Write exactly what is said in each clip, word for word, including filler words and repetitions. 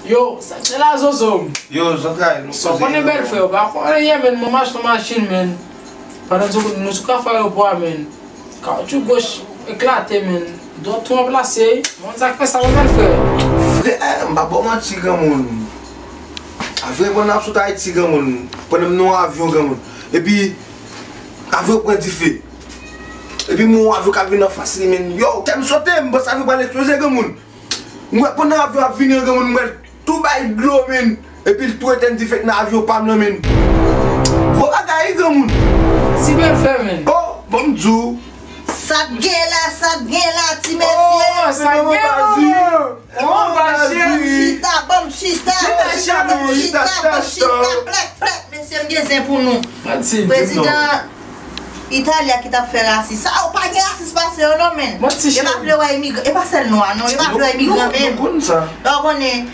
Yo, sa k ye la, Zozo? Yo, zantray, nou koze. Sa w konnen, bèl frè, ou pa konnen anyen, menn, mwen m achte yon machin, menn. Pandan nou sou kafayopò a, menn. Kawotchou goch eklate, menn. Dwat tou ranplase, wi. Mwen sa k fè sa, mwen, bèl frè. Frè, m pa ba w manti, granmoun. Avyon pran n ap sot Ayiti, granmoun. Pandan m nan yon avyon, granmoun. Epi, avyon pran dife. Epi m wè yon avyon k ap vin anfas li, menn. Yo, kè m sote, m panse avyon pral eksploze, granmoun. M wè pandan avyon ap vini an, granmoun, m wè l tou bay dlo, menn. Epi l tou etenn dife k nan avyon pa m nan, menn. Gwo bagay, wi, granmoun. Ti bèl frè, menn. Oh, bon, m di w. Sa k gen la, sa k gen la, ti mesye. Oh, sa k gen, manman. Bon, ba cheri. Chita, bon, chita. Chita, chita, chita, chita, plèk, plèk. Mesye, m gen zen pou nou. Prezidan Itali a ki t ap fè rasis. Sa, ou pa gen rasis pase yo non, menn. Yo pa vle wè imigran. E pa sèl nwa, non. Yo pa vle wè imigran, menn. Ou konnen,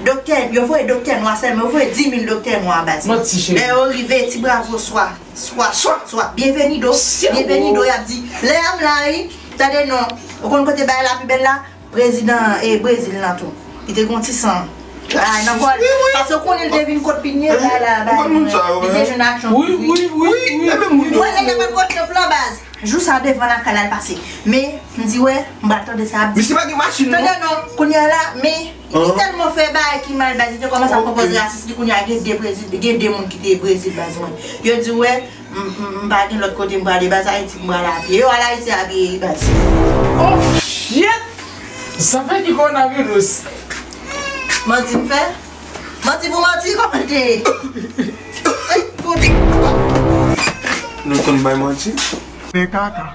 doktè, yo voye doktè nwa sèlman. Yo voye dis mil doktè nwa, baz. Lè yo rive, ti bravo, swa, swa, swa, swa. Bienvenido, bienvenido, y ap di. Lè a m la, wi. Tande non. Ou konn kote bagay la pi bèl la? Prezidan, e, Brezil lan tou. Li te gon ti san. Ay, nan kò l. Paske ou konnen li te vin kot li ye, la, la, la. Li te jwenn aksyon. Wi, wi, wi, wi. Ou wè nèg la pa t gon plan baz. Jou sa devan lakay la l pase. Men, m di, wè, m pral tande sa ap di. Misye pa gen machin, non. Tande non, kounye a la, men, li tèlman fè bagay ki mal baz, li te kòmanse ap konpoze rasis, li kounye a gen de Brezil, gen de moun ki te Brezil baz mwen. Yo di, wè, M, m, m pa gen lòt kote m prale, baz, Ayiti m prale a pye. Yo al Ayiti a pye, wi, baz. Oh, shit! Zafè ki kowonaviris. Manti m fè? Manti pou manti, kòman l te ye? Ey, kote? Nou konn bay manti? Men kaka.